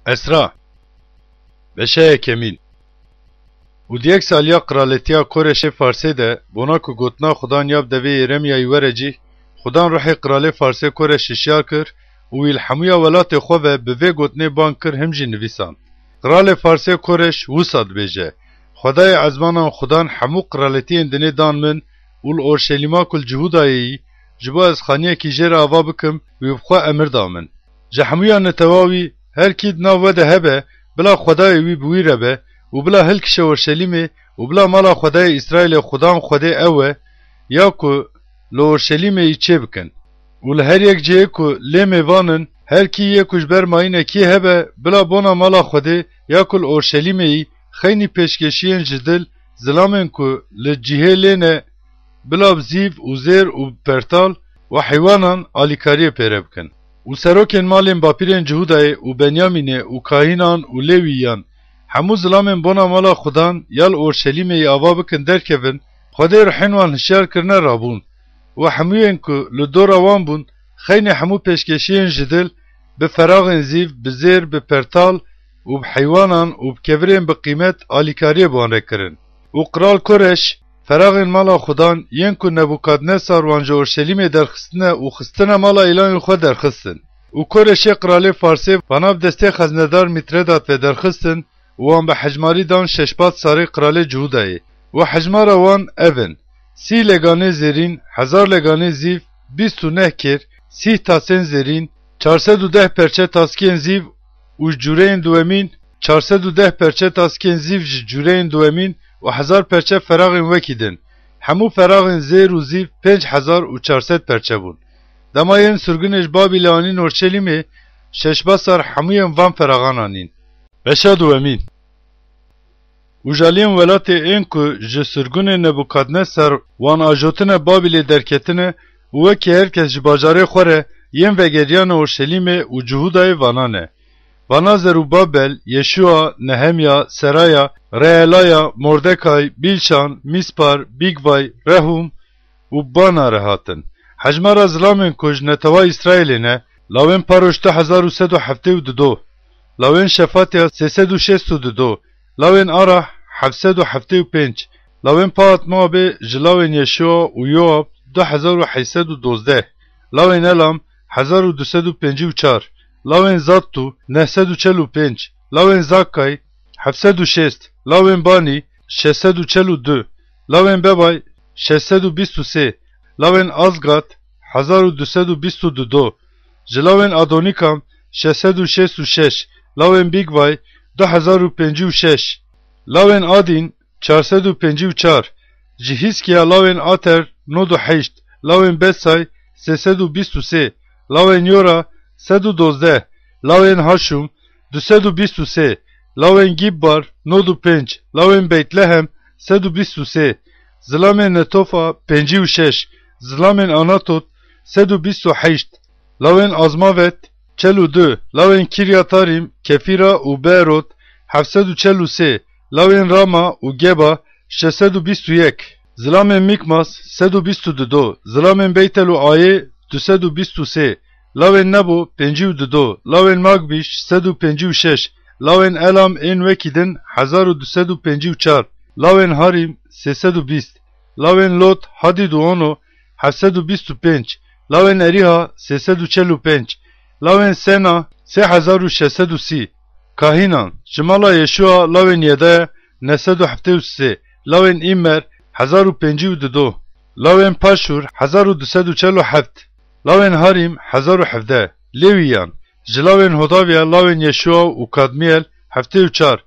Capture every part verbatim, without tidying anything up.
Esra. Beşa yekemîn. Û di yek saliya qiraletiya Koreşê Farsê de, bona ku gotina Xudan ya bi devê Yeremyayî were cî, Xudan ruhê qiralê Farsê Koreş hişyar kir û wî li hemûya welatê xwe ve bi vê gotinê bang kir, him jî nivîsand. Qiralê Farsê Koreş wisa dibêje: Xwedayê ezmanan Xudan hemû qiraletiyên dinê dan min û li Orşelîma ku li Cihûdayê yî, ji bo ez xaniyekî jê re ava bikim, wî bi xwe emir da min. Ji hemûya netewa wî, her kî di nav we de hebe, bila Xwedayê wî bi wî re be û bila hilkişe Orşelîmê û bila mala Xwedayê Îsraîlê Xudan Xwedê ew e, ya ku li Orşelîmê yî çêbikin. Û li her yek cihê ku lê mêvan in, her kî yê ku ji ber mayînekî hebe, bila bona mala Xwedê ya ku li Orşelîmê yî xeynî pêşkêşiyên ji dil, zilamên ku li cihê lê ne, bila bi zîv û zêr û bi pertal û heywanan alîkariyê pêre bikin. Û serokên malên bapîrên Cihûdayê û Benyamînê û kahînan û Lêwîyan, hemû zilamên bona mala Xudan ya li Orşelîmê yî ava bikin derkevin, Xwedê ruhên wan hişyar kirine rabûn. Û hemûyên ku li dora wan bûn, xeynê hemû pêşkêşiyên ji dil, bi feraxên zîv, bi zêr, bi pertal û bi heywanan û bi kevirên bi qîmet alîkariyê bi wan re kirin. Û qral Koreş, feraxên mala Xudan, yên ku Nebukadnesar wan ji Orşelîmê derxistine û xistine mala îlahên xwe, derxistin. Û Koreşê qralê Farsê vana bi destê xeznedar Mîtredat ve derxistin û wan bi hejmarî dan Şeşbatsarê qralê Cihûdayê. Û hejmara wan ev in: sî leganê zêrîn, hezar leganê zîv, bîst û neh kêr, sîh tasên zêrîn, çar sed û deh perçe taskiyên zîv û ji cûreyên duwemîn, çar sed û deh perçe taskiyên zîv ji cûreyên duwemîn û hezar perçe feraxên wekî din. Hemû feraxên zêr û zîv pênc hezar û çar sed perçe bûn. Dema yên sirgunê ji Babîlê anîn Orşelîmê, Şeşbasar hemûyên van feraxan anîn. Beşa duwemîn. Û ji aliyên welatê ên ku ji sirgunê Nebukadnesar wan ajotine Babîlê derketine û wekî her kes ji bajarê xwe re yên vegeriyane Orşelîmê û Cihûdayê vana ne. Vana Zerûbabel, Yeşûa, Nehemya, Seraya, Reelaya, Mordekay, Bîlşan, Mîspar, Bîgvay, Rehûm û Bana re hatin. Hejmara zilamên ku ji netewa Îsraîlê ne, lawên Paroş du hezar û sed û heftê û dido, lawên Şefatya sê sed û şêst û dido, lawên Arah heft sed û heftê û pênc, lawên Pahat Moabê ji lawên Yeşûa û Yoab du hezar û heyt sed û dozdeh, lawên Elam hezar û du sed û pêncî û çar, lawên Zattu neh sed û çel û pênc, lawên Zakkay heft sed û şêst, lawên Banî şeş sed û çel û du, lawên Bebay şeş sed û bîst û sê, lawên Azgat hezar û du sed û bîst û du, ji lawên Adonikam şeş sed û şêst û şeş, lawên Bîgvay du hezar û pêncî û şeş, lawên Adîn çar sed û pêncî û çar, ji Hîskiya lawên Ater nod û heşt, lawên Betsay sê sed û bîst û sê, lawên Yora sed û dozdeh, lawên Haşûm du sed û bîst û sê, lawên Gîbbar nod û pênc, lawên Beytlehem sed û bîst û sê, zilamên Netofa pêncî û şeş, zilamên Anatot sed û bîst û heşt, lawên Azmavet çel û du, lawên Kîryatarîm, Kefîra û Beerot heft sed û çel û sê, lawên Rama û Geba şeş sed û bîst û yek, zilamên Mîkmas sed û bîst û du, zilamên Beytel û Ayê du sed û bîst û sê, lawên Nebo pêncî û du, lawên Magbîş sed û pêncî û şeş, lawên Elam ên wekî din hezar û du sed û pêncî û çar, lawên Harîm sê sed û bîst, lawên Lot, Hadîd û Ono heft sed û bîst û pênc, lawên Erîha sê sed û çel û pênc, lawên Sena sê hezar û şeş sed û sî, kahînan, ji mala Yeşûa lawên Yedaya neh sed û heftê û sê, lawên Îmmer hezar û pêncî û du, lawên Paşûr hezar û du sed û çel û heft, lawên Harîm hezar û hevdeh, Lêwîyan, ji lawên Hodavya lawên Yeşûa û Kadmiyel heftê û çar,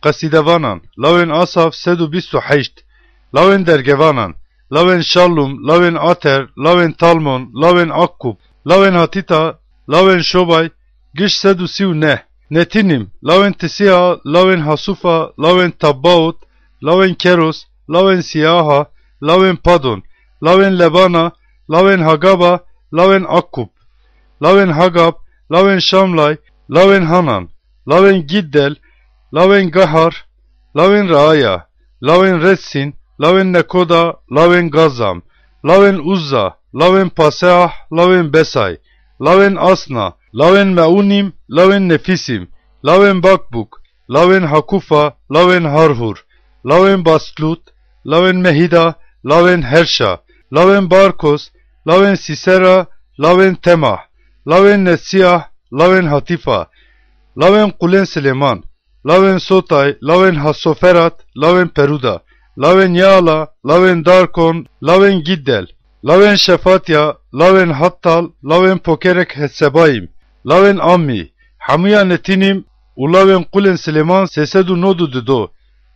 qesîdevanan, lawên Asaf sed û bîst û heşt, lawên dergevanan, lawên Şallûm, lawên Ater, lawên Talmon, lawên Akkûb, lawên Hatîta, lawên Şobay, giş sed û sî û neh, Netînîm, lawên Tisiha, lawên Hasûfa, lawên Tabbaot, lawên Keros, lawên Sîaha, lawên Padon, lawên Lebana, lawên Hagaba, lawên Akkûb, lawên Hagab, lawên Şamlay, lawên Hanan, lawên Gîddel, lawên Gahar, lawên Raaya, lawên Retsîn, lawên Nekoda, lawên Gazam, lawên Uzza, lawên Paseah, lawên Besay, lawên Asna, lawên Meûnîm, lawên Nefîsîm, lawên Bakbûk, lawên Hakûfa, lawên Harhûr, lawên Baslût, lawên Mehîda, lawên Herşa, lawên Barkos, lawên Sîsera, lawên Temah, lawên Nesiyah, lawên Hatîfa, lawên qûlên Silêman, lawên Sotay, lawên Hasoferat, lawên Perûda, lawên Yaala, lawên Darkon, lawên Gîddel, lawên Şefatya, lawên Hattal, lawên Pokerek Hesebayîm, lawên Ammî, hemûya Netînîm û lawên qûlên Silêman sê sed û nod û dido,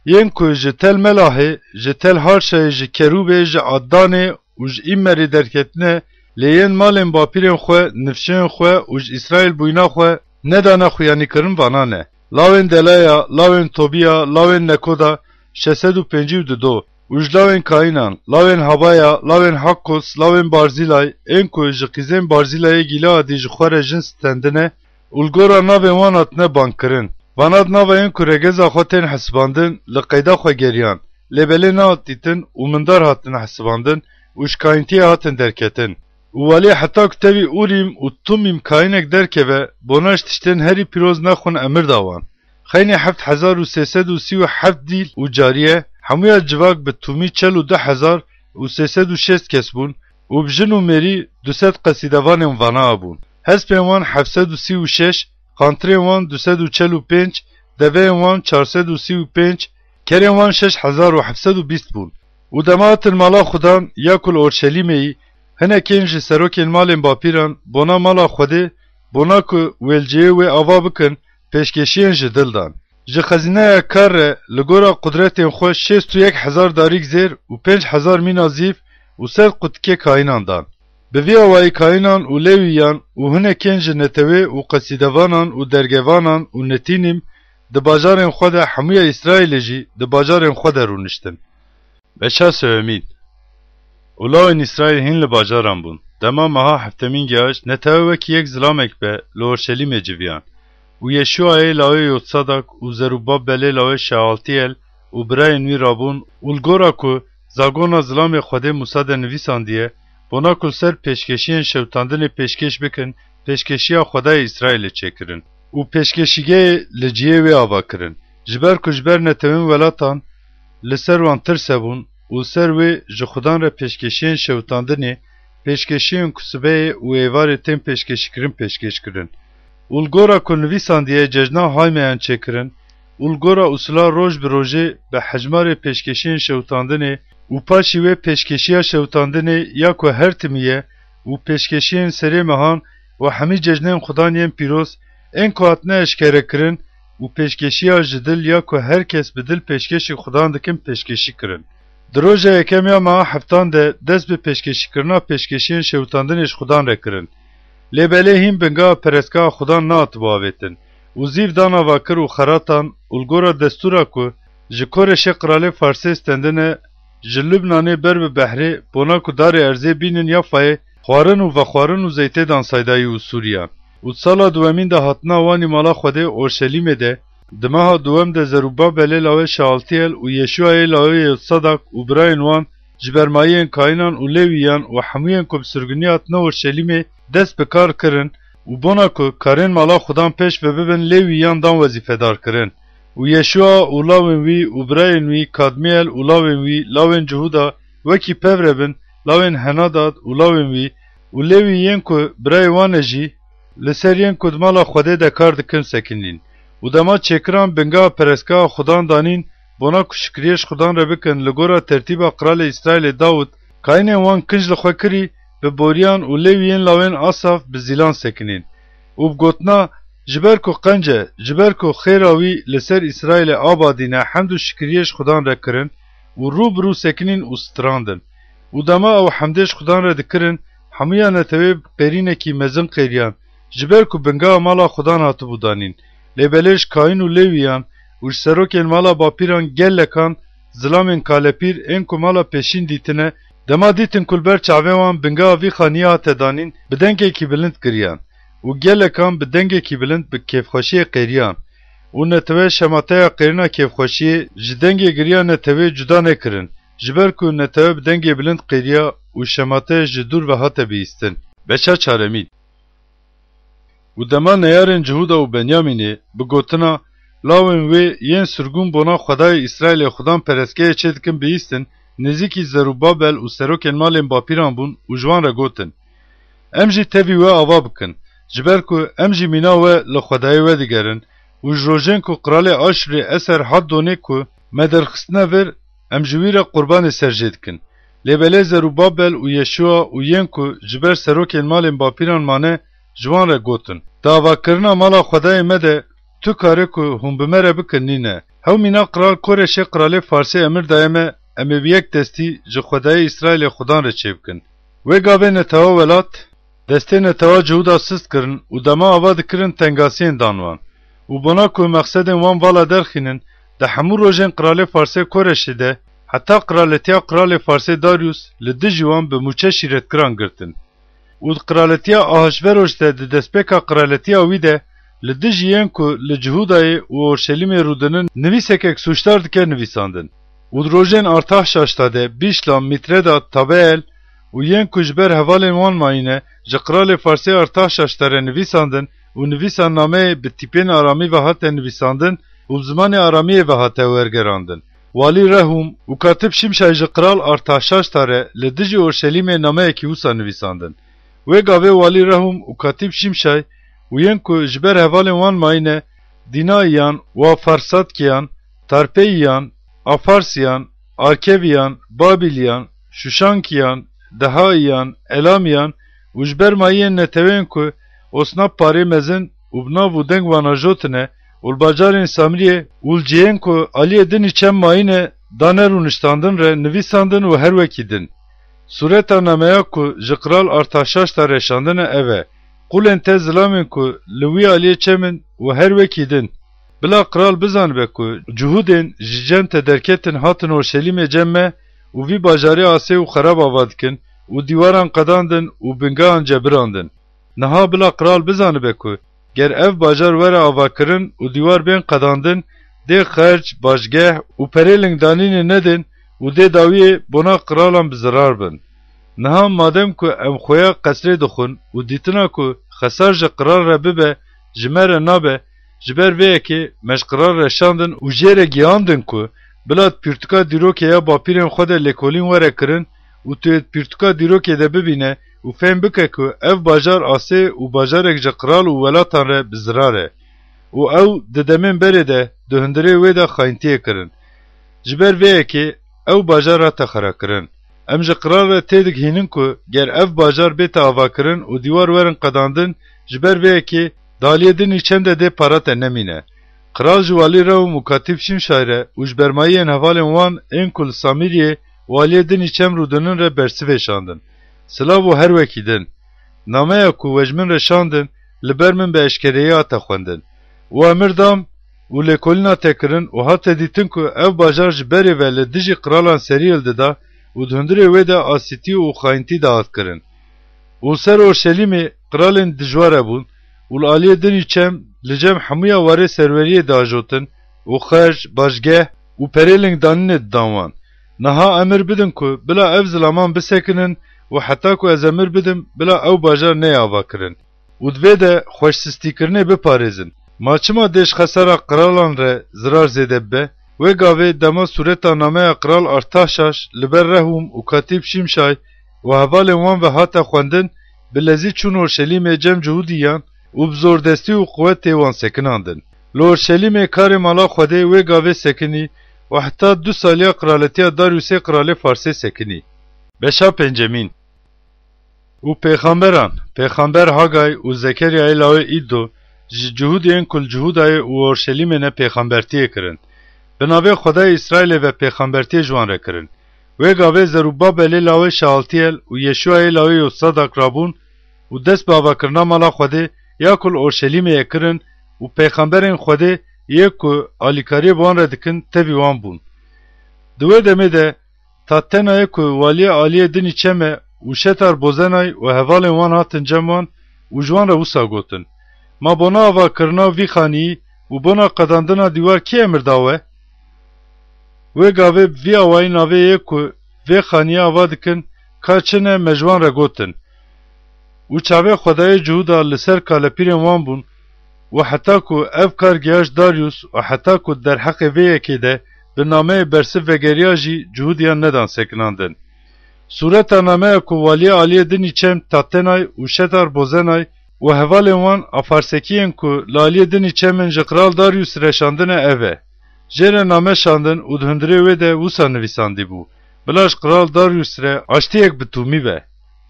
yên ku ji Tel Melahê, ji Tel Harşayê, ji Kerûbê, ji Addanê û ji Îmmerê derketine, lê yên malên bapîrên xwe, nifşeyên xwe û ji Îsraîl bûyîna xwe nedane xuyanîkirin, vana ne: lawên Delaya, lawên Tobiya, lawên Nekoda, şeş sed û pêncî û dido, û ji lawên Kayînan, lawên Habaya, lawên Hakkos, lawên Barzîlay, ên ku ji qîzên Barzîlayê Gîleadî ji xwe re jin stendine, û li gora navên wan hatine bangkirin. Vana di nava yên ku regeza xwe tên hesibandin, li qeyda xwe geriyan, lê belê nehat dîtin û mindar hatin hesibandin û ji kayîntiyê hatin derketin. Û welê heta ku tevî Ûrîm û Tumîm kayînek derkeve, bona ji tiştên herî pîroz nexwin emir da wan. Xeynî heft hezar û sê sed û sî û heft dîl û cariye, hemûya civak bi tûmî çel û du hezar û sê sed û şêst kes bûn û bi jin û mêrî du sed qesîdevanên vana bûn. Hespên wan heft sed û sî û şeş, qantirên wan du sed û çel û pênc, deveyên wan çar sed û sî û pênc, kerên wan şeş hezar û heft sed û bîst bûn. Û dema hatin mala Xudan ya ku li Orşelîmê yî, hinekên ji serokên malên bapîran bona mala Xwedê, bona ku wê li cihê wê ava bikin, pêşkêşiyên ji dil dan. Ji xezîneya kar re li gora qudretên xwe şêst û yek hezar darîk zêr û pênc hezar mîna zîv û sed qutikê kayînan dan. Bi vî awayî kayînan û Lewîyan û hinekên ji netewê û qesîdevanan û dergevanan û Netînîm di bajarên xwe de, hemûya Îsraîlê jî di bajarên xwe de rûniştin. Beşa sêwemîn. Û lawên Îsraîl hîn li bajaran bûn. Dema meha heftemîn gihişt, netewe wekî yek zilamek be li Orşelîmê civiyan. Û Yeşûayê lawê Yotsadak û Zerûbabelê lawê Şealtîyel û birayên wî rabûn û li gora ku zagona zilamê Xwedê Mûsa de nivîsandiye, bona ku li ser pêşkêşiyên şewitandinê pêşkêş bikin, pêşkêşiya Xwedayê Îsraîlê çêkirin. Û pêşkêşîgehê li cihê wê ava kirin, ji ber ku ji ber netewên welatan li ser wan tirse bûn û ser wê ji Xudan re pêşkêşiyên şewitandinê, pêşkêşiyên ku sibehê û êvarê tên pêşkêşîkirin, pêşkêş kirin. Û li gora ku nivîsandiye cejna Haymeyan çêkirin, û li gora usula roj bi rojê bi hejmarê pêşkêşiyên şewitandinê û paşî wê pêşkêşiya şewitandinê ya ku her timî ye û pêşkêşiyên serê mehan û hemî cejnên Xudan yên pîroz, ên ku hatine eşkerekirin û pêşkêşiya ji dil ya ku her kes bi dil pêşkêşî Xudan dikin pêşkêşî kirin. Di roja yekem ya meha heftan de dest bi pêşkêşîkirina pêşkêşiyên şewitandinê ji Xudan re kirin. Lê belê hîn bingeha perestgeha Xudan nehatibû avêtin û zîv dan ava kir û xeratan û li gora destûra ku ji Korêşê qiralê Farsê stendine, ji Lubnanê ber bi behrê, bona ku darê erzê bînin Yafayê, xwarin û vexwarin û zeytê dan Saydayî û Sûriyan. Û di sala duwemîn de hatina wanî mala Xwedê Orşelîmê de, di meha duwem de Zerûbabelê lawê Şealtîyel û Yeşûayê lawê Yotsadak û birayên wan, ji bermayiyên kayînan û Lewîyan û hemûyên ku bi sirgûnî hatine Orşelîmê, dest bi kar kirin û bona ku karên mala Xudan pêş ve bibin, Lewîyan dan wezîfedarkirin. Û Yeşûa û lawên wî û birayên wî Kadmîyel û lawên wî, lawên Cihûda, wekî pevre bin, lawên Henadad û lawên wî û Lewî yên ku birayê wan e jî, li ser yên ku di mala Xwedê de kar dikin sekinîn. Û dema çêkiran bingeha perestgeha Xudan danîn, bona ku şikriyê ji Xudan re bikin, li gora tertîba qiralê Îsraîlê Dawid, kayînên wan kinc li xwe kirî, bi boriyan û Lewî yên lawên Asaf bi zîlan sekinîn. Û bi gotina, ji ber ku qenc e, ji ber ku xêra wî li ser Îsraîlê abadîne, hemd û şikriyê ji Xudan re kirin û rû bi rû sekinîn û strandin. Û dema ew hemdê ji Xudan re dikirin, hemûya netewê bi qêrînekî mezin qêriyan, ji ber ku bingeha mala Xudan hatibû danîn. Lê belê ji kayîn û Lewîyan û ji serokên mala bapîran gelekan zilamên kalepîr ên ku mala pêşîn dîtine, dema dîtin ku li ber çavê wan bingeha vî xaniyê hate danîn, bi dengekî bilind giriyan û gelekan bi dengekî bilind bi kêfxweşiyê qêriyan. Û netewe şemateya qêrina kêfxweşiyê ji dengê giriya netewê cuda nekirin, ji ber ku netewe bi dengê bilind qêriya û şemate ji dûr ve hate bihîstin. Beşa çaremîn. Û dema neyarên Cihuda û Benyamînê bi gotina, "Lawên wê yên sirgûn bona Xwedayê Îsraîlê xudan perestgehê çêdikin bihîstin, nêzîkî Zerûbabel û serokên malên bapîran bûn û ji wan re gotin, 'Em jî tevî we ava bikin, ji ber ku em jî mîna we li Xwedayê wedigerin û ji rojên ku qiralê Aşûrê Eser hat donê ku me derxistine vir, em ji wî re qurbanê serjê dikin.' Lê belê Zerûbabel û Yeşûa û yên ku ji ber serokên malên bapîran mane, ji wan re gotin, 'Di avakirina mala Xwedayê me de tu karê ku hûn bi me re bikin nîne. Hew mîna qral Koreşê qralê Farsê emir daye me, em ê bi yek destî ji Xwedayê Îsraîlê xudan re çêbikin.' Wê gavê netewa welat, destê netewa Cihuda sist kirin û dema ava dikirin tengasiyên dan wan. Û bona ku mexsedên wan vala derxînin, di hemû rojên qralê Farsê Koreşê de, heta qraletiya qralê Farsê Daryûs li dijî wan bi mûçe şîretkiran girtin. Û di qraletiya Ahasveroş de di destpêka qraletiya wî de li dijî yên ku li Cihûdayê û Orşelîmê rûdinin nivîsekek sûcdar dike nivîsandin. Û di rojên Artaxşaşta de Bîşlam, Mîtreda, Tabeel û yên ku ji ber hevalên wan mayîne, ji qralê Farsê Artaxşaşta re nivîsandin û nivîsa nameyê bi tîpên aramî ve hate nivîsandin û bi zimanê aramiyê ve hate wergerandin. Walî Rehûm û Katîb Şimşay ji qral Artaxşaşta re li dijî Orşelîmê nameyekî wisa nivîsandin. Wê gavê Walî Rehûm û Katîb Şimşay û yên ku ji ber hevalên wan mayîne, Dînaiyan, Wafarsatkiyan, Tarpeiyan, Afarsiyan, Arkeviyan, Babîliyan, Şuşankiyan, Dehaiyan, Elamiyan û ji ber mayiyên neteweyên ku osna parê mezin û bi nav û deng wan ajotine û li bajarên Samriyê û li cihên ku aliyê din î çem mayîne dane rûniştandin re nivîsandin û her wekî din. Sûreta nameya ku ji qral Artaxşaşta re şandine ev e: Qulên te zilamên ku li wî aliyê çem in û her wekî din. Bila qral bizanibe ku Cihûdên ji cem te derketin hatin Orşelîmê cem me û vî bajarê asê û xerab ava dikin û dîwaran qedandin û bingehan cebirandin. Niha bila qral bizanibe ku ger ev bajar were avakirin û dîwar bên qedandin, dê xerc, başgeh û perê lingdanînê nedin û dê dawiyê bona qralan bi zirar bin. Niha madem ku em xweya qesrê dixwin û dîtina ku xesar ji qral re bibe, ji me re nabe, ji ber vê yekê me ji qral re şandin û jê re gihandin ku bila di pirtûka dîrokê ya bapîrên xwe de lêkolîn were kirin û tu yê di pirtûka dîrokê de bibîne û fêm bike ku ev bajar asê û bajarek ji qral û welatan re bi zirar e û ew di demên berê de di hundirê wê de xayintiyê kirin. Ji ber vê yekê ew bajar hate xerakirin. Em ji qral re têdigihînin ku ger ev bajar bête avakirin û dîwar werin qedandin, ji ber vê yekê di aliyê din î çem de dê para te nemîne. Qral ji Walî Rewm û Katîb Şimşay re û ji bermayiyên hevalên wan ên ku li Samîriyê û aliyê din î çem rûdinin re bersivê şandin. Silav û her wekî din. Nameya ku we ji min re şandin, li ber min bi eşkereyî hate xwendin. Û emir dam û lêkolîna te kirin û hate dîtin ku ev bajar ji berê ve li dijî qiralan serî hildida û di hundirê wê de asîtî û xayintî dihat kirin. Û li ser Orşelîmê qiralên dijwar hebûn û li aliyê din î çem li cem hemûya warê serweriyê diajotin û xerc, başgeh û perê lingdanînê didan wan. Niha emir bidin ku bila ev zilaman bisekinin û heta ku ez emir bidim bila ew bajar neyê avakirin û di vê de xweşsistîkirinê biparêzin. Ma çima dê ji xesara qiralan re zirar zêde bibe? Wê gavê dema sûreta nameya qral Artaxşaş li ber Rehûm û Katîb Şimşay û hevalên wan ve hate xwendin, bi lezî çûn Orşelîmê cem Cihûdiyan û bi zordestî û quwetê wan sekinandin. Li Orşelîmê karê mala Xwedê wê gavê sekinî û heta du saliya qiraletiya Daryûsê qiralê Farsê sekinî. Beşa pêncemîn. Û pêxamberan, pêxamber Hagay û Zekeryayê lawê Îddo, ji Cihûdiyên ku li Cihûdayê û Orşelîmê ne pêxambertiyê kirin. Bi navê Xwedayê Îsraîlê ve pêxambertiyê ji wan re kirin. Wê gavê Zerûbabelê lawê Şealtiyel û Yeşûayê lawê Yosadak rabûn û dest bi avakirina mala Xwedê ya ku li Orşelîmê ye kirin û pêxamberên Xwedê yê ku alîkariyê bi wan re dikin tevî wan bûn. Di wê demê de Tattenayê ku waliyê aliyê dinî çem e û Şetar Bozenay û hevalên wan hatin cem wan û ji wan re wisa gotin, Ma bona avakirina vî xanî û bona qedandina dîwar kî emir da we? Wê gavê bi vî awayî navê yê ku vê xaniyê ava dikin ka çi ne me ji wan re gotin. û çavê Xwedayê Cihûda li ser kalepîrên wan bûn, û heta ku ev kar gihaşt Daryûs û heta ku derheqê vê yekê de bi nameyê bersiv vegeriya jî Cihûdiyan nedan sekinandin. Sûreta nameya ku waliyê aliyê din î çem Tatenay û Şetar Bozenay û hevalên wan a Farsekiyên ku li aliyê din î çem in ji Qral Daryûs re şandine ev e. Jê re name şandin û di hundirê wê de wisa nivîsandî bû: Bila ji Qral Daryûs re aştiyek bi tûmî be.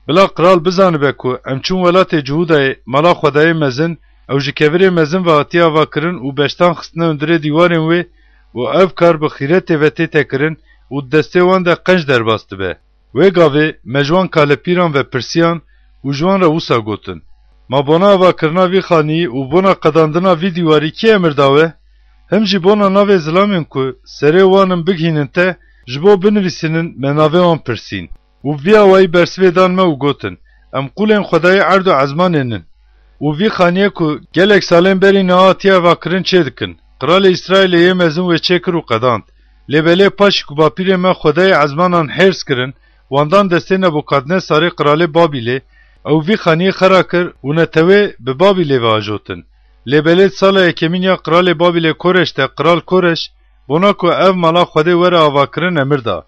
Bila qral bizanibe ku em çûn welatê Cihûdayê, mala Xwedayê mezin, ew ji kevirê mezin ve hatiye avakirin û beştan xistine hundirê dîwarên wê û ev kar bi xîretê ve tête kirin û di destê wan de qenc derbas dibe. Wê gavê me ji wan kalepîran ve pirsiyan û ji wan re wisa gotin: Ma bona avakirina vî xanî û bona qedandina vî dîwarî kî emir da we? Him jî bona navê zilamên ku serê wan in bigihînin te, ji bo binivîsînin me navê wan pirsîn. Û bi vî awayî bersivê dan me û gotin: Em qûlên Xwedayê erd û ezmanê nin. Û vî xaniyê ku gelek salên berî niha hatiye avakirin çêdikin. Qralê Îsraîlê yê mezin wê çêkir û qedand. Lê belê paşî ku bapîrê me Xwedayê ezmanan hêrs kirin, wan dan destê Nebûkadnesarê qralê Babîlê, ew vî xaniyê xera kir û netewê bi Babîlê ve ajotin. Lê belê di sala yekemîn ya qralê Babîlê Koreş de qral Koreş, bona ku ev mala Xwedê were avakirin, emir da.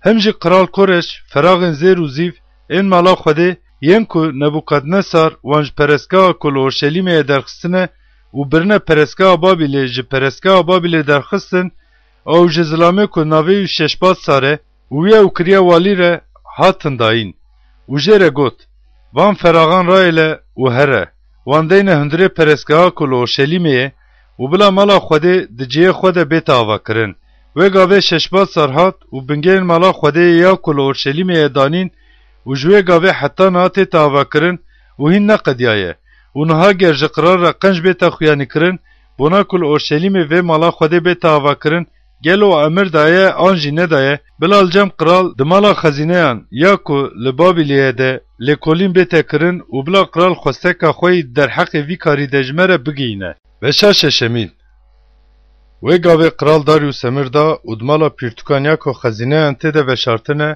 Him jî qral Koreş feraxên zêr û zîv ên mala Xwedê, yên ku Nebûkadnesar wan ji perestgeha ku li Orşelîmê ye derxistine û birine perestgeha Babîlê, ji perestgeha Babîlê derxistin, ew ji zilamê ku navê wî Şeşbatsar e û wî ew kiriye walî re, hatin dayîn. Û jê re got: Van feraxan rayêle û here, wan deyne hundirê perestgeha ku li Orşelîmê ye û bila mala Xwedê di cihê xwe de bête avakirin. Wê gavê Şeşbatsar hat û bingehên mala Xwedê ya ku li Orşelîmê ye danîn û ji wê gavê heta niha tête avakirin û hîn neqediyaye. Û niha ger ji qral re qenc bête xuyanîkirin, bona ku li Orşelîmê vê mala Xwedê bête avakirin, gelo emir daye an jî nedaye, bila li cem qral di mala xezîneyan ya ku li Babîlê ye de lêkolîn bête kirin û bila qral xwesteka xwe yî derheqê vî karî de ji me re bigihîne? Beşa şeşemîn. Wê gavê qral Daryûs emir da û di mala pîrtûkan ya ku xezîneyan tê de veşartine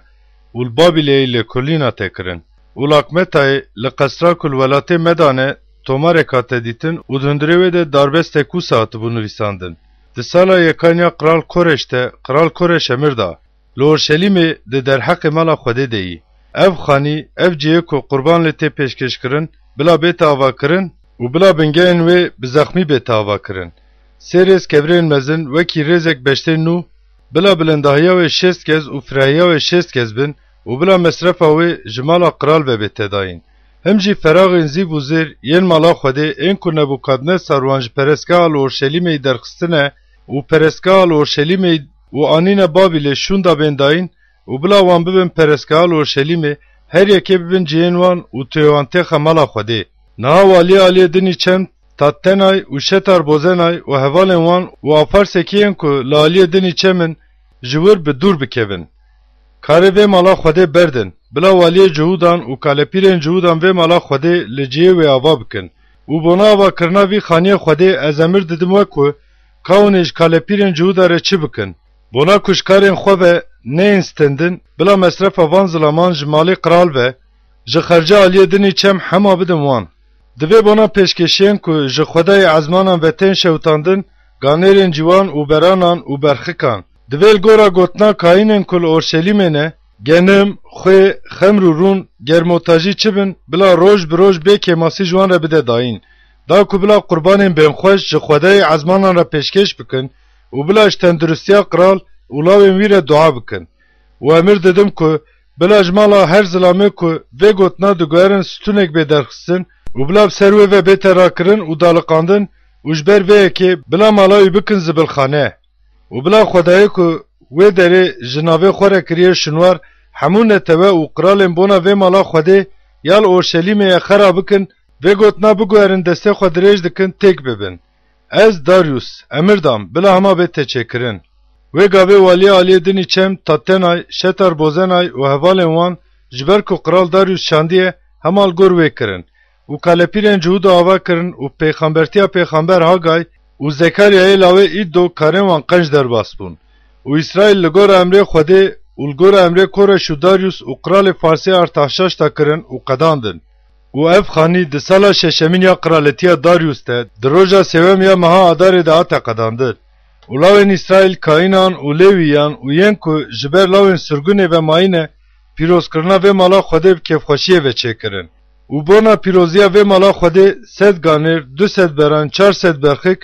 û li Babîleyê lêkolîna te kirin. Û li Akmetayê li qesra ku li welatê me de ne, tomarek hate dîtin û di hundirê wê de darbestek wisa hatibû nivîsandin: Di sala yekan ya qral Koreş de, qral Koreş emir da: Li Orşelîmê di derheqê mala Xwedê de yî. Ev xanî, ev cihê ku qurban lê tê pêşkêşkirin, bila bête avakirin û bila bingehên wê bi zexmî bête avakirin. Sê rêz kevirên mezin wekî rêzek beştên nû, bila bilindahiya wê şêst gez û firahiya wê şêst gez bin û bila mesrefa wê ji mala qral ve bête dayîn. Him jî feraxên zîv û zêr yên mala Xwedê ên ku Nebûkadnesar wan ji perestgeha li Orşelîmê yî derxistine û perestgeha li Orşelîmê û anîne Babîlê şûnda bên dayîn û bila wan bibin perestgeha li Orşelîmê, her yekê bibin cihên wan û tu yê wan têxe mala Xwedê. Niha waliyê aliyê din î çem Tattenay û Şetar Bozenay û hevalên wan û a Farsekî yên ku li aliyê din î çem in, ji wir bi dûr bikevin. Karê vê mala Xwedê berdin, bila waliyê Cihûdan û kalepîrên Cihûdan vê mala Xwedê li cihê wê ava bikin. Û bona avakirina vî xaniyê Xwedê ez emir didim we ku ka hûn ê ji kalepîrên Cihûda re çi bikin. Bona ku ji karên xwe ve neyên stendin, bila mesrefa van zilaman ji malê qral ve, ji xerca aliyê din î çem hema bidin wan. Divê bona pêşkêşiyên ku ji Xwedayê ezmanan ve tên şewitandin, ganêrên ciwan û beranan û berxikan. Divê li gora gotina kayînên ku li Orşelîmê ne, genim, xwê, xemr û rûn, germotajî çi bin, bila roj bi roj bê kêmasî ji wan re bide dayîn. Da ku bila qurbanên bênxweş ji Xwedayê ezmanan re pêşkêş bikin û bila ji tenduristiya qral û lawên wî re dua bikin. Û emir didim ku bila ji mala her zilamê ku vê gotina diguherin stûnek bê derxistin û bila bi ser wê ve bête rakirin û daliqandin û ji ber vê yekê bila mala wî bikin zibilxane. Û bila Xwedayê ku wê derê ji navê xwe re kiriye şinwar, hemû netewe û qiralên bona vê mala Xwedê ya li Orşelîmê ye xera bikin, vê gotina biguherin destê xwe dirêj dikin, têk bibin. Ez, Daryûs, emir dam, bila hema bête çêkirin. Wê gavê waliyê aliyê din î çem Tatenay, Şetar Bozenay û hevalên wan, ji ber ku qral Daryûs şandiye, hema li gor wê kirin û kalepîrên Cihûda ava kirin û pêxembertiya pêxember Hagay û Zekaryayê lawê Îddo karên wan qenc derbas bûn. Û Îsraîl li gora emrê Xwedê û li gora emrê Koreş û Daryûs û qralê Farsê Artaxşaşta kirin û qedandin. Û ev xanî di sala şeşemîn ya qiraletiya Daryûs de, di roja sêwem ya meha Adarê de hate qedandin. Û lawên Îsraîl, kayînan û lêwîyan û yên ku ji ber lawên sirgunê ve mayîne, pîrozkirina vê mala Xwedê bi kêfxweşiyê ve çêkirin. Û bona pîroziya vê mala Xwedê sed ganêr, du sed beran, çar sed berxik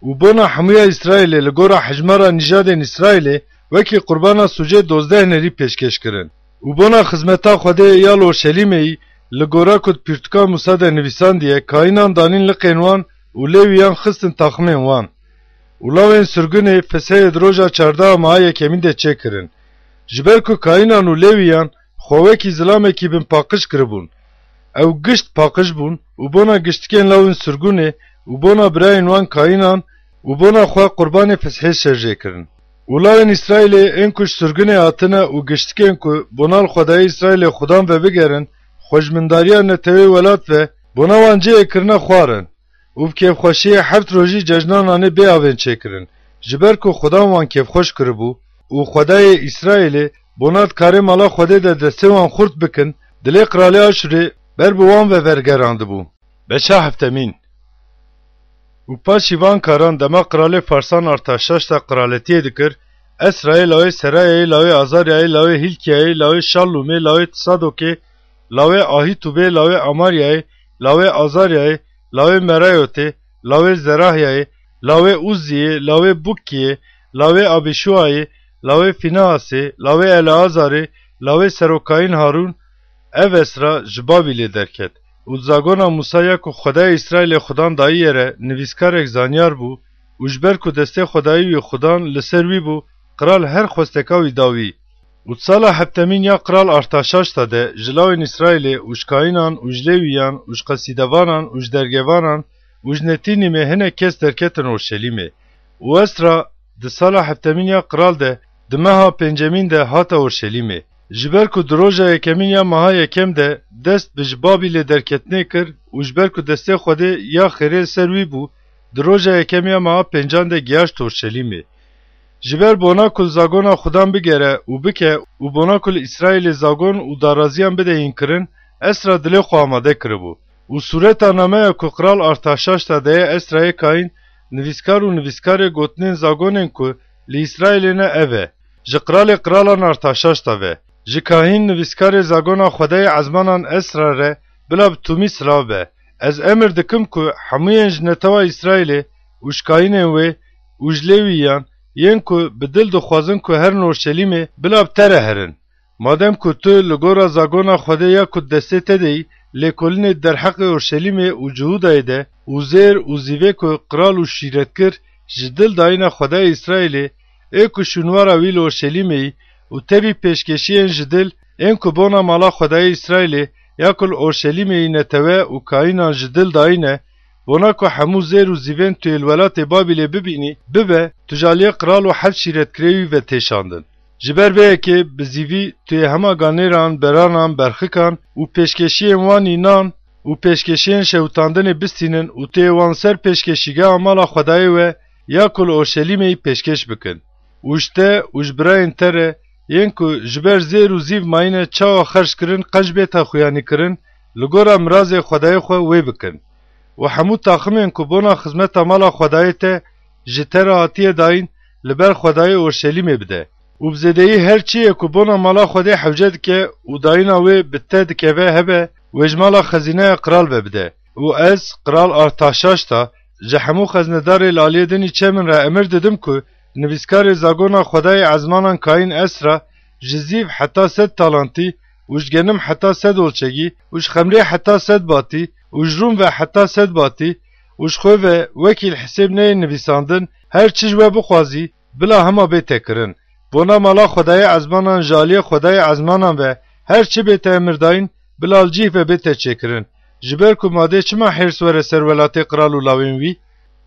û bona hemûya Îsraîlê li gora hejmara nîjadên Îsraîlê wekî qurbana sûcê dozdeh nerî pêşkêş kirin. Û bona xizmeta Xwedê ya li Orşelîmê yî, li gora ku di pirtûka Mûsa de nivîsandiye, kayînan danîn liqên wan û lêwîyan xistin taximên wan. Û lawên sirgunê Fesehê di roja çardeha meha yekemîn de çêkirin. Ji ber ku kayînan û lêwîyan xwe wekî zilamekî bin paqij kiribûn. Ew gişt paqij bûn û bona giştikên lawên sirgunê û bona birayên wan kayînan û bona xwe qurbanê Fesihê şerjê kirin. Û lawên Îsraîlê ên ku ji sirgunê hatine û giştikên ku bona li Xwedayê Îsraîlê Xudan vebigerin, xweşmindariya netewê welat ve bona wan cihê kirine xwarin. Û bi kêfxweşiyê heft rojî cejna nanê bê avên çêkirin, ji ber ku Xudan wan kêfxweş kiribû, û Xwedayê Îsraîlê bona di karê mala Xwedê de destê wan xurt bikin, dilê qiralê Aşûrê ber bi wan ve vergerandibû. Beşa heftemîn. Û paşî van karan dema qiralê Farsan Artaşaşta qiraletiyê dikir, Esrayê, lawê Serayayê, lawê Azaryayê, lawê Hîlkiyayê, lawê Şallûmê, lawê Sadokê, lawê Ahîtûbê, lawê Amaryayê, lawê Azaryayê, lawê Merayotê, lawê Zerahyayê, lawê Uzziyê, lawê Bukkiyê, lawê Abîşuayê, lawê Fînehasê, lawê Eleazarê, lawê serokayîn Harûn, ev Esra ji Babîlê derket. Û di zagona Mûsa ya ku Xwedayê Îsraîlê Xudan dayiye re nivîskarek zanyar bû û ji ber ku destê Xwedayî wî Xudan li ser wî bû, qral her xwesteka wî da wî. Û di sala heftemîn ya qral Artaşaşta de ji lawên Îsraîlê û ji kayînan û ji lêwîyan û ji qesîdevanan û ji dergevanan û ji Netînîmê hinek kes derketin Orşelîmê. Û Esra di sala heftemîn ya qral de, di meha pêncemîn de hate Orşelîmê. Ji ber ku di roja yekemîn ya meha yekem de dest bi ji Babîlê derketinê kir û ji ber ku destê Xwedê ya xêrê li ser wî bû, di roja yekem ya meha pêncan de giyaşt Orşelîmê. Ji ber bona ku li zagona Xudan bigere û bike û bona ku li Îsraîlê zagon û daraziyan bide yînkirin, Esra dilê xwe amade kiribû. Û sûreta nameya ku qral Artaşaşta daye Esrayê kayîn, nivîskar û nivîskarê gotinên zagonên ku li Îsraîlê ne ev e: Ji qralê qralan Artaşaşta ve, ji kahîn nivîskarê zagona Xwedayê ezmanan Esra re bila bi tûmî silav be. Ez emir dikim ku hemûyên ji netewa Îsraîlê û ji kayînên wê û ji Lêwîyan yên ku bi dil dixwazin ku herin Orşelîmê, bila bi te re herin. Madem ku tu li gora zagona Xwedê ya ku di destê te de yî, lêkolînê derheqê Orşelîmê û Cihûdayê de û zêr û zîvê ku qral û şîretkir ji dil dayîne Xwedayê Îsraîlê, ê ku şûnwara wî li Orşelîmê yî û tevî pêşkêşiyên ji dil ên ku bona mala Xwedayê Îsraîlê ya ku li Orşelîmê yî netewe û kayînan ji dil dayîne, bona ku hemû zêr û zîvên tu yê li welatê Babîlê bibînî, bibe, tu ji aliyê qral û heft şîretkirê wî ve tê şandin. Ji ber vê yekê bi zîvî tu yê hema ganêran, beranan, berxikan û pêşkêşiyên wan înan û pêşkêşiyên şewitandinê bistînin û tu yê wan ser pêşkêşîgeha mala Xwedayê we ya ku li Orşelîmê yî pêşkêş bikin. Û ji te û ji birayên te re yên ku ji ber zêr û zîv mayîne çawa xerc kirin, qenc bête xuyanîkirin, li gora mirazê Xwedayê xwe wê bikin. Û hemû taximên ku bona xizmeta mala Xwedayê te ji te re hatiye dayîn, li ber Xwedayê Orşelîmê bide. Û bi zêdeyî her çi ye ku bona mala Xwedê hewce dike û dayîna wê bi te dikeve hebe, wê ji mala xezîneya qral ve bide. Û ez, qral Artaşaşta, ji hemû xeznedarê li aliyê din î çê min re emir didim ku nivîskarê zagona Xwedayê ezmanan kayîn Esra ji zîv heta sed talantî û ji genim heta sed olçegî û ji xemrê heta sed batî û ji rûn ve heta sed batî û ji xwe ve wekî li hisêb neyên nivîsandin, her çi ji we bixwazî, bila hema bête kirin. Bona mala Xwedayê ezmanan ji aliyê Xwedayê ezmanan ve her çi bête emirdayîn, bila li cih ve bête çêkirin. Ji ber ku ma dê çima hêrs were ser welatê qral û lawên wî?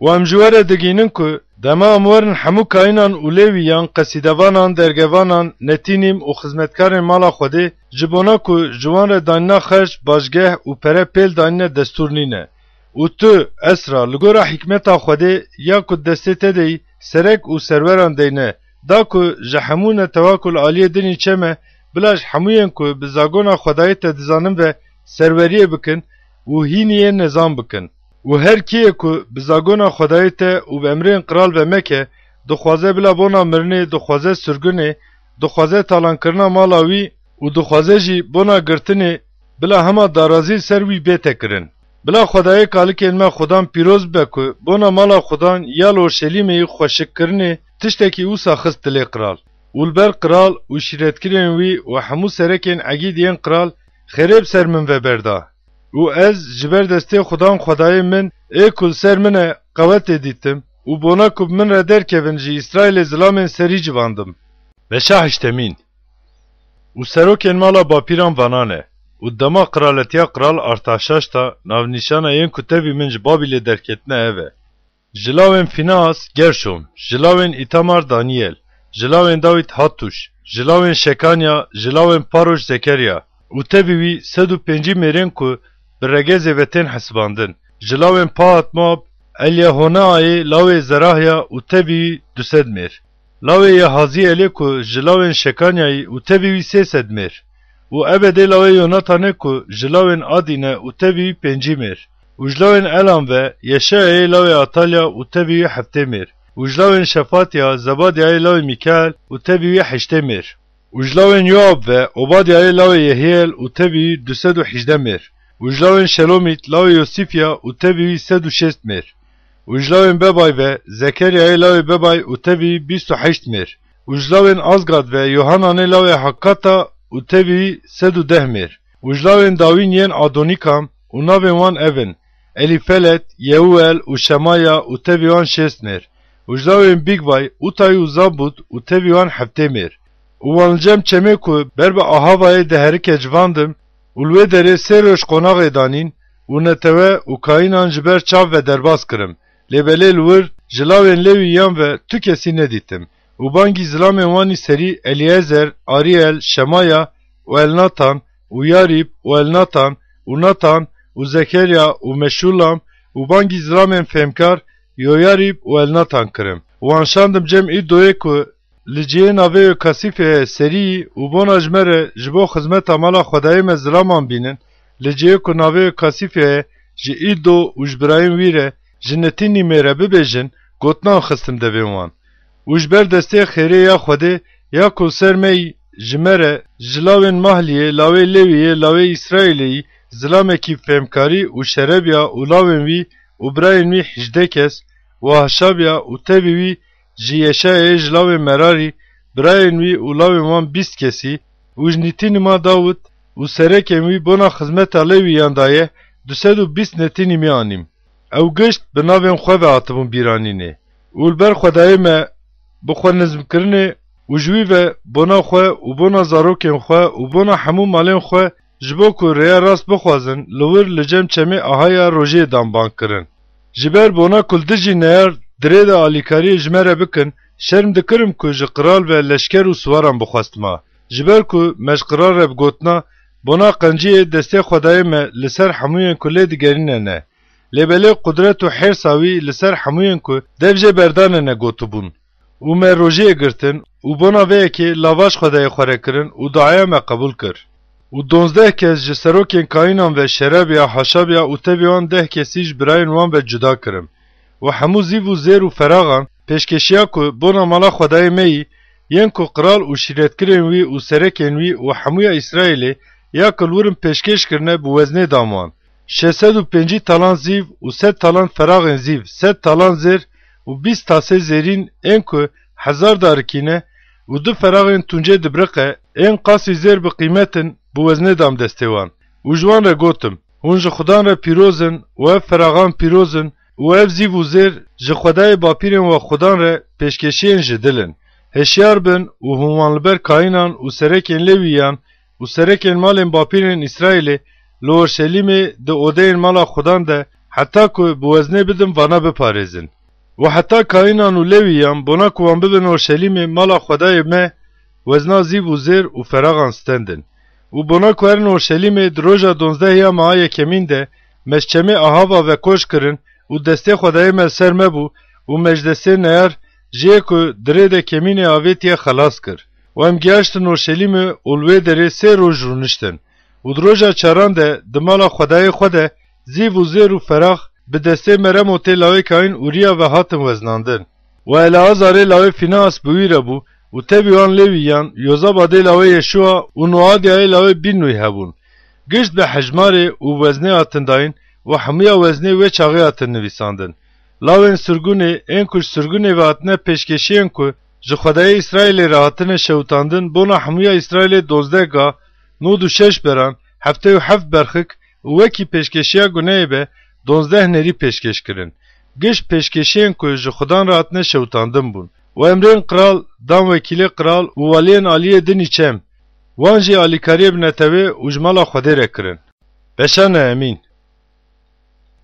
Û em ji we re digînin ku dema em werin hemû kayînan û lêwîyan, qesîdevanan, dergevanan, netînîm û xizmetkarên mala Xwedê, ji bona ku ji wan re danîna xerc, başgeh û pere pêl danîne destûr nîne. Û tu, Esra, li gora hikmeta Xwedê ya ku di destê te de yî, serek û serweran deyne, da ku ji hemû netewa ku li aliyê din î çê me, bila ji hemûyên ku bi zagona Xwedayê te dizanin ve serweriyê bikin, û hînî yên nezan bikin. Û her kê ye ku bi zagona Xwedayê te û bi emrên qral ve meke, dixwaze bila bona mirinê, dixwaze sirgunê, dixwaze talankirina mala wî û dixwaze jî bona girtinê, bila hema darazî li ser wî bête kirin. Bila Xwedayê kalikên me Xudan pîroz bibe ku bona mala Xudan ya li Orşelîmê yî xweşikkirinê tiştekî wisa xist dilê qral. Û li ber qral û şîretkirên wî û hemû serekên egîd yên qral xêrê bi ser min ve berda. Û ez ji ber destê Xudan Xwedayê min ê ku li ser min e qewetê dîtim û bona ku bi min re derkevin ji Îsraîlê zilamên serî civandim. Beşa heştemîn. Û serokên mala bapîran vana ne. Û dema qiraletiya qral Artaşaşta navnîşana yên ku tevî min ji Babîlê derketine ev e. Ji lawên Fîneas Gerşom, ji lawên Îtamar Daniyel, ji lawên Dawîd Hattuş, ji lawên Şekanya, ji lawên Paroş Zekeriya û tevî wî sed û pêncî mêrên ku bi regezê ve tên hesibandin, ji lawên Pahat Moab, Elyehonaayê lawê Zerahya û tevî wî du sed mêr. Lawê Yehaziyelê ku ji lawên Şekanyayî û tevî wî sê sed mêr. Û Ebedê lawê Yonatanê ku ji lawên Adî ne û tevî wî pêncî mêr. Û ji lawên Elam ve Yeşayayê lawê Atalya û tevî wî heftê mêr. Û ji lawên Şefatya Zebadyayê lawê Mîkael û tevî wî heştê mêr. Û ji lawên Yoab ve Obadyayê lawê Yehiyel û tevî wî du sed û hejdeh mêr. Û ji lawên Şelomît lawê Yosîfya û tevî wî sed û şêst mêr. Û ji lawên Bebay ve Zekeryayê lawê Bebay û tevî wî bîst û heşt mêr. Û ji lawên Azgad ve Yohananê lawê Hakata û tevî wî sed û deh mêr. Û ji lawên dawîn yên Adonîkam û navên wan ev in: Elîfelet, Yeuel û Şemaya û tevî wan şêst mêr. Û ji lawên Bîgvay, Utay û Zabûd û tevî wan heftê mêr. Û wan li cem çemê ku ber bi Ahavayê diherike civandim, û li wê derê sê roj qonaxê danîn, û netewe û kayînan ji ber çav ve derbas kirim. Lê belê li wir ji lawên Lewîyan ve tu kesî nedîtim. Û bangî zilamên wanî serî Elîezer, Arîel, Şemaya û Elnatan û Yarîb û Elnatan û Natan û Zekerya û Meşûlam û bangî zilamên fêmkar Yoyarîb û Elnatan kirim. Û wan şandim cem Îdoyê ku li cihê navê wê Kasîfê ye serî yî û bona ji me re ji bo xizmeta mala Xwedayê me zilaman bînin, li cihê ku navê wê Kasîfê ye ji Îdo û ji birayên wî re, ji Netînîmê re bibêjin, gotinan xistim devên wan. Û ji ber destê xêrê ya Xwedê ya ku li ser me yî, ji me re, ji lawên Mahliyê, lawê Lewiyê, lawê Îsraîlê yî, zilamekî fêmkarî û Şerebya û lawên wî û birayên wî hejdeh kes û Haşabya û tevî wî ji Yeşayayê ji lawên Merarî, birayên wî û lawên wan bîst kesî û ji Nîtînîma Dawid û serekên wî bona xizmeta Lewîyan daye du sed û bîst Netînîmî anîm. Ew gişt bi navên xwe ve hatibûn bîranînê û li ber Xwedayê me bi xwe nizmkirinê û ji wî ve bona xwe û bona zarokên xwe û bona hemû malên xwe ji bo ku rêya rast bixwazin, li wir li cem çemê Ahaya rojê dan bang kirin. Ji ber bona ku li dijî neyar dirê de alîkariyê ji me re bikin, şerm dikirim ku ji qral ve leşker û siwaran bixwestima. Ji ber ku me ji qral re bi gotina, bona qenciyê destê Xwedayê me li ser hemûyên ku lê digerîne ne. Lê belê qudret û hêrsa wî li ser hemûyên ku dev jê berdane ne gotibûn. Û me rojiyê girtin û bona vê yekê lava ji Xwedayê xwe re kirin û duaya me qebûl kir. Û donzdeh kes ji serokên kayînan ve Şerebya, Haşabya û tevî wan deh kesî ji birayên wan ve cuda kirim. Û hemû zîv û zêr û feraxan pêşkeşiya ku bona mala Xwedayê me yî, yên ku qral û şîretkirên wî û serekên wî û hemûya Îsraîlê ya ku li wir in pêşkêş kirine bi weznê dan wan. Şeş sed û pêncî talan zîv û sed talan feraxên zîv, sed talan zêr û bîst tasê zêrîn ên ku hezar darikî ne û du feraxên tuncê dibiriqe, ên qasî zêr bi qîmet in, bi weznê dam destê wan. Û ji wan re gotim, Hûn ji Xudan re pîroz in û ev feraxan pîroz in û ev zîv û zêr ji Xwedayê bapîrên we Xudan re pêşkeşiyên ji dil in. Hişyar bin û hûn wan li ber kayînan û serekên Lewîyan û serekên malên bapîrên Îsraîlê li Orşelîmê di odeyên mala Xudan de heta ku bi weznê bidin vana biparêzin. Û heta kayînan û Lewîyan bona ku wan bibin Orşelîmê mala Xwedayê me, wezna zîv û zêr û feraxan stendin. Û bona ku herin Orşelîmê di roja donzdeh ya meha yekemîn de me ji çemê Ahava ve koç kirin û destê Xwedayê me li ser me bû û me ji destê neyar jê ku di rê de kemînê avêtiye xelas kir. Û em giyaştin Orşelîmê û li wê derê sê roj rûniştin. Û di roja çaran de di mala Xwedayê xwe de Zîv û Zêr û Ferax bi destê Meremotê lawê Kayîn Ûriya ve hatin weznandin. Û Eleazarê lawê Fîneas bi wî re bû, û tevî wan Lêwîyan, Yozabadê lawê Yeşûa û Noadiyayê lawê Bînnûyî hebûn. Gişt bi hejmarê û weznê hatin dayîn û hemûya weznê wê çaxê hatin nivîsandin. Lawên sirgûnê, ên ku ji sirgûnê ve hatine pêşkêşiyên ku ji Xwedayê Îsraîlê re hatine şewitandin, bona hemûya Îsraîlê dozdeh ga, nod û şeş beran, heftê û heft berxik û wekî pêşkêşiya gunehê be dozdeh nêrî pêşkêş kirin. Giş pêşkêşiyên ku ji Xudan re hatine şewitandin bûn. Û emrên qral dan wekîlê qral û waliyên aliyê din î çem. Wan jî alîkariyê bi netewê û ji mala Xwedê re kirin. Beşa nehemîn.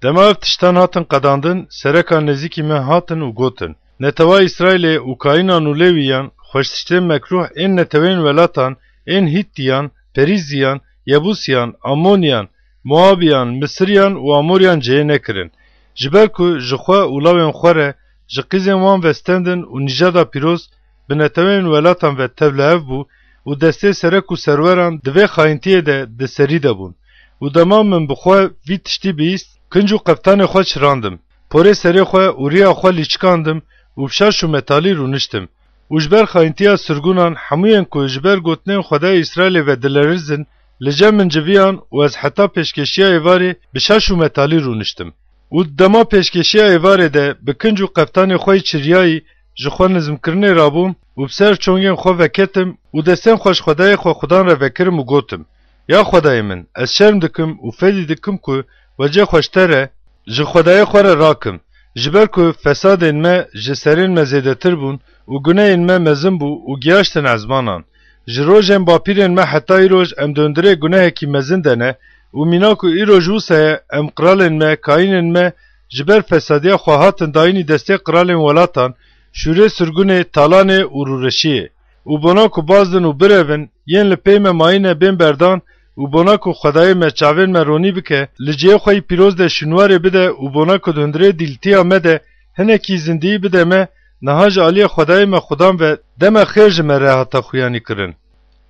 Dema ev tiştan hatin qedandin, sereka nêzîkî me hatin û gotin, Netewa Îsraîlê û kayînan û Lêwîyan xweştiştên mekrûh ên neteweyên welatan, ên Hîttiyan, Perîziyan, Yebûsiyan, Amoniyan, Moabiyan, Misiriyan û Amoriyan cihê nekirin. Ji ber ku ji xwe û lawên xwe re ji qîzên wan ve stendin û nîjada pîroz bi neteweyên welatan ve tevlihev bû û destê serek û serweran di vê xayintiyê de di serî de bûn. Û dema min bi xwe vî tiştî bihîst, kinc û qeftanê xwe çirandim, porê serê xwe û riya xwe lîçikandim û bi şaş û metalî rûniştim. Û ji ber xayintiya sirgûnan hemûyên ku ji ber gotinên Xwedayê Îsraîlê ve dilerizin, li cem min civiyan û ez heta pêşkêşiya êvarê bi şaş û metalî rûniştim. Û dema pêşkêşiya êvarê de bi kinc û qeftanê xwe yî çiriyayî ji xwe nizmkirinê rabûm û bi ser çongên xwe veketim û destên xwe ji Xwedayê xwe Xudan re vekirim û gotim, Ya Xwedayê min, ez şerm dikim û fedî dikim ku wecê xwe ji te re, ji Xwedayê xwe re rakim, ji ber ku fesadên me ji serên me zêdetir bûn û gunehên me mezin bû û giyaştin ezmanan. Ji rojên bapîrên me heta îroj em di hundirê gunehekî mezin de ne û mîna ku îroj wisa ye, em qiralên me, kayînên me ji ber fesadiya xwe hatin dayînî destê qiralên welatan, şûrê sirgûnê, talanê û rûreşiyê. Û bona ku bazdin û birevin, yên li pey me mayîne bên berdan û bona ku Xwedayê me çavên me ronî bike, li cihê xwe yî pîroz de şûnwarê bide û bona ku di hundirê dîltiya me de hinekî zindiyî bide me, niha ji aliyê Xwedayê me Xudan ve dema xêr ji me re hate xuyanî kirin.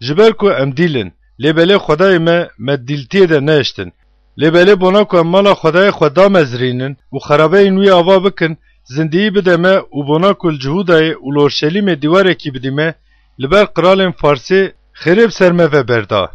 Ji ber ku em dîl in, lê belê Xwedayê me, me dîltiyê de nehiştin. Lê belê bona ku em mala Xwedayê xwe damezrînin û xerabeyên wî ava bikin, zindiyî bide me û bona ku li Cihûdayê û li Orşelîmê dîwarekî bidî me, li ber qiralên Farsê xêrê bi ser me ve berda.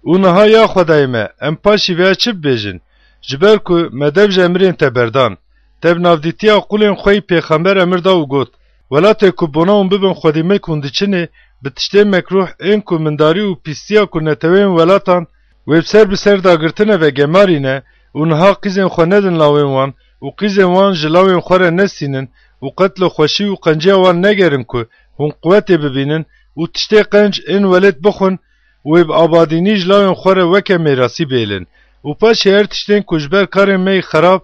Û niha ya Xwedayê me, em paşî vêya çi bibêjin? Ji ber ku me dev ji emirên te berdan. Te bi navdîtiya qûlên xwe yî pêxember emir da û got, Welatê ku bona hûn bibin xwedî milk hûn diçinê, bi tiştên mekrûh ên ku mindarî û pîstiya ku neteweyên welatan wê bi ser bi ser dagirtine ve gemarîne û niha qîzên xwe nedin lawên wan û qîzên wan ji lawên xwe re nestînin û qetlo xweşî û qenciya wan negerin ku hûn quwetê bibînin û tiştê qenc ên welêt bixwin û wê bi abadînî ji lawên xwe re weke mêrasî bêlin û paşê her tiştên ku ji ber karên me yî xerab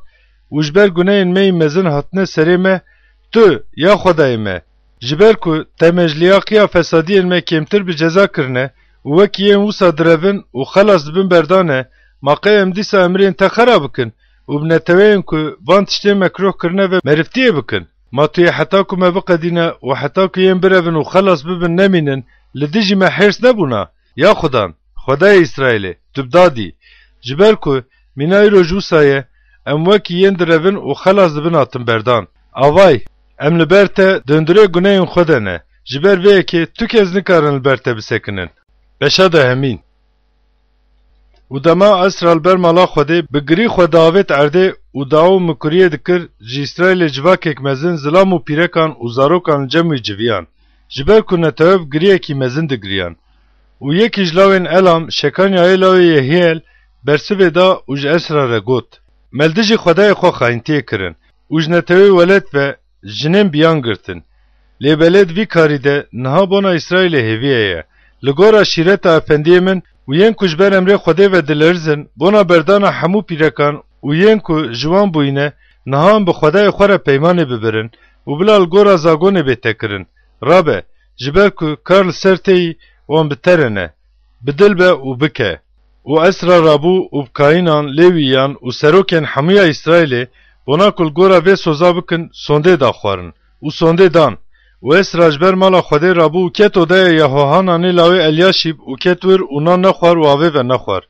û ji ber gunehên me yî mezin hatine serê me, tu, ya Xwedayê me, ji ber ku te me ji liyaqiya fesadiyên me kêmtir bi ceza kirine û wekî yên wisa direvin û xelas dibin berdane, ma qey em dîsa emirên te xera bikin û bi neteweyên ku van tiştên mekruh kirine ve meriftiyê bikin? Ma tu yê heta ku me biqedîne û heta ku yên birevin û xelas bibin nemînin, li dijî me hêrs nebûna? Ya Xudan, Xwedayê Îsraîlê, tu bi dadî. Ji ber ku mîna îro ji wisa ye, em wekî yên direvin û xelas dibin hatin berdan. Avay, em li ber te di hundirê gunehên xwe de ne. Ji ber vê yekê tu kes nikarin li ber te bisekinin. Beşa dehemîn. Û dema Esra li ber mala Xwedê bi girî xwe diavêt erdê û dua û mikuriyê dikir, ji Îsraîlê civakek mezin, zilam û pîrekan û zarokan li cem wî civiyan, ji ber ku netewe bi giriyekî mezin digiriyan. Û yekî ji lawên Elam, Şekanyayê lawê Yehiyel, bersivê da û ji Esra re got, Me li dijî Xwedayê xwe xayintiyê kirin û ji netewê welêt ve jinên biyan girtin. Lê belê di vî karî de niha bona Îsraîlê hêviyê ye. Li gora şîreta efendiyê min û yên ku ji ber emrê Xwedê ve dilerizin, bona berdana hemû pîrekan û yên ku ji wan bûyîne, niha em bi Xwedayê xwe re peymanê bibirin û bila li gora zagonê bête kirin. Rabe, ji ber ku kar li ser te yî wan bi te re ne. Bi dil be û bike. Û Esra rabû û bi kayînan, Lêwîyan û serokên hemûya Îsraîlê, bona ku li gora vê soza bikin, sondê da xwarin. Û sondê dan. Û Esra ji ber mala Xwedê rabû û ket odaya Yehohananê lawê Elyasîb û ket wir û nan nexwar û avê ve nexwar.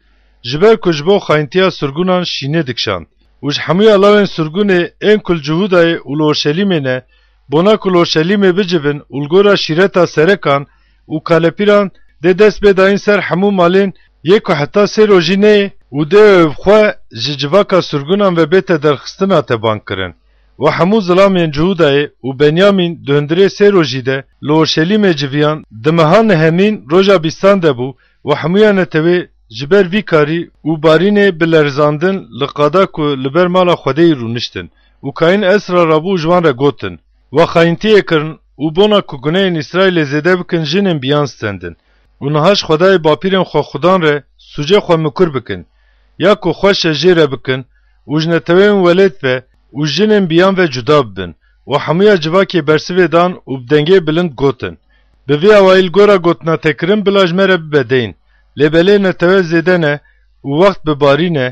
ji ber ku ji bo xayintiya sirgunan şînê dikişand. Û ji hemûya lawên sirgunê ên ku li Cihûdayê û li Orşelîmê ne, bona ku li Orşelîmê bicivin û li gora şîreta serekan û kalepîran dê dest bê dayîn ser hemû malên yê ku heta sê rojî neyê û dê ew bi xwe ji civaka sirgunan ve bête derxistin hate bangkirin. Û hemû zilamên Cihûdayê û Benyamîn di hundirê sê rojî de li Orşelîmê civiyan, di meha nehemîn roja bîstan de bû û hemûya netewê ji ber vî karî û barînê bi lerizandin li qada ku li ber mala Xwedêyî rûniştin û kayîn Esra rabû ji wan re gotin, We xayintiyê kirin û bona ku gunehên Îsraîlê zêde bikin jinên biyan stendin û niha ji Xwedayê bapîrên xwe xudan re sûcê xwe mikur bikin, ya ku xweş e jê re bikin û ji neteweyên welêt ve û jinên biyan ve cuda bibin û hemûya civakê bersivê dan û bi dengê bilind gotin, Bi vî awayî li gora gotina te kirin bila ji me re bibe deyn. Lê belê netewe zêde ne û wext bi barî ne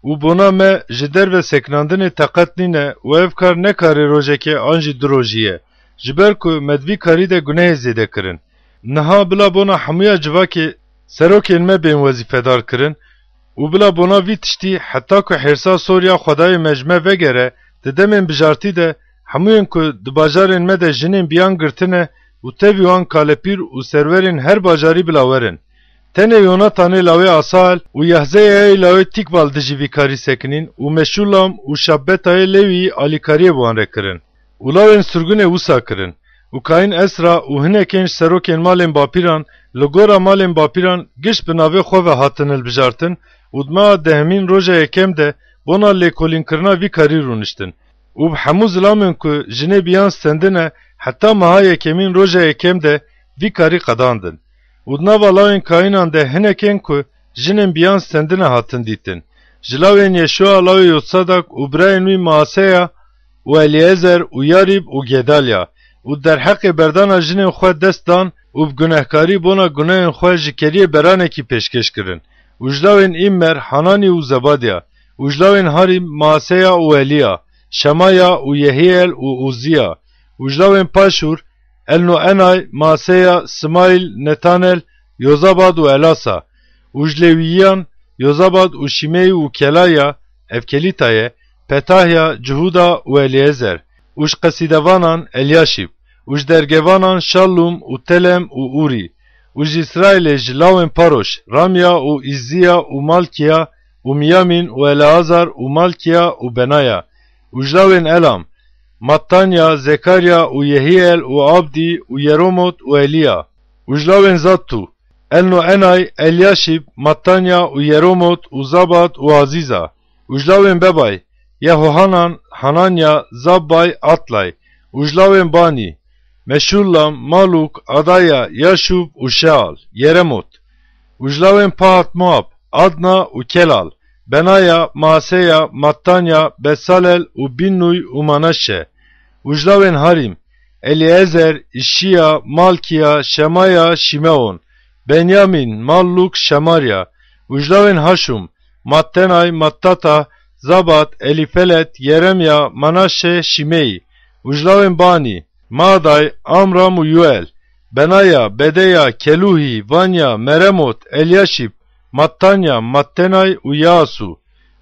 û bona me ji derve sekinandinê teqet nîne û ev kar ne karê rojekê an jî du rojî ye, ji ber ku me di vî karî de gunehê zêde kirin. Niha bila bona hemûya civakê serokên me bên wezîfedar kirin û bila bona vî tiştî heta ku hêrsa sor ya Xwedayê me ji me vegere, di demên bijartî de hemûyên ku di bajarên me de jinên biyan girtine û tevî wan kalepîr û serwerên her bajarî bila werin. Tenê Yonatanê lawê Asael û Yahzeyayê lawê Tîkval dijî vî karî sekinîn û Meşûlam û Şabbetayê Lewî alîkariyê bi wan re kirin. Û lawên sirgunê wisa kirin. Û kayîn Esra û hinekên ji serokên malên bapîran li gora malên bapîran giş bi navê xwe ve hatin hilbijartin û di meha dehemîn roja yekem de bona lêkolînkirina vî karî rûniştin. Û bi hemû zilamên ku jinê biyan stendine heta meha yekemîn roja yekem de vî karî qedandin. Û di nava lawên kayînan de hinekên ku jinên biyan stendine hatin dîtin. Ji lawên Yeşua lawê Yotsadak û birayên wî Maaseya û Elîezer û Yarîb û Gedalya û derheqê berdana jinên xwe dest dan û bi gunehkarî bona gunehên xwe ji keriyê beranekî pêşkêş kirin û ji lawên Îmmer, Hananî û Zebadya û ji lawên Harîm, Maaseya û Elîya, Şemaya û Yehîel û Ûzîya û ji lawên Paşûr, Elnoenay, Maaseya, Simayîl, Netanel, Yozabad û Elasa û ji Lewîyan, Yozabad û Şîmeyî û Kelaya, ev Kelîta ye, Petahya, Cihûda û Elîezer û ji qesîdevanan Elyaşîb û ji dergevanan Şallûm û Telem û Ûrî û ji Îsraîlê ji lawên Paroş, Ramya û Îzziya û Malkiya û Miyamîn û Eleazar û Malkiya û Benaya û ji lawên Elam, Mattanya, Zekarya û Yehîel û Abdî û Yeromot û Elîya û ji lawên Zattû, Elnoenay, Elyaşîb, Mattanya û Yeromot û Zabad û Azîza û ji lawên Bebay, Yehohanan, Hananya, Zabbay, Atlay û ji lawên Banî, Meşûllam, Malûk, Adaya, Yaşûb û Şeal, Yeremot û ji lawên Pahat Moab, Adna û Kelal, Benaya, Maaseya, Mattanya, Besalel û Bînnûy û Manaşe û ji lawên Harîm, Elîezer, Îşşiya, Malkiya, Şemaya, Şîmeon, Benyamîn, Mallûk, Şemarya û ji lawên Haşûm, Mattenay, Mattata, Zabat, Elîfelet, Yeremya, Manaşe, Şîmeyî û ji lawên Banî, Maaday, Amram û Yuel, Benaya, Bedeya, Kelûhî, Vanya, Meremot, Elyaşîb, Mattanya, Mattenay û Yaasû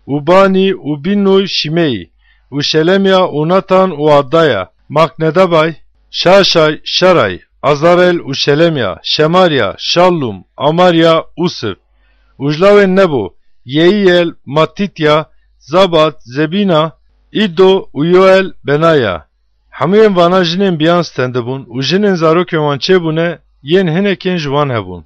û Banî û Bînnûy, Şîmeyî û Şelemya û Natan û Adaya, Maknedabay, Şaşay, Şaray, Azarel û Şelemya, Şemarya, Şallûm, Amarya, Ûsif û ji lawên Nebo, Yeîel, Matîtya, Zabat, Zebîna, Îdo û Yoel, Benaya. Hemûyên vana jinên biyan stendibûn û jinên zarokên wan çêbûne yên hinekên ji wan hebûn.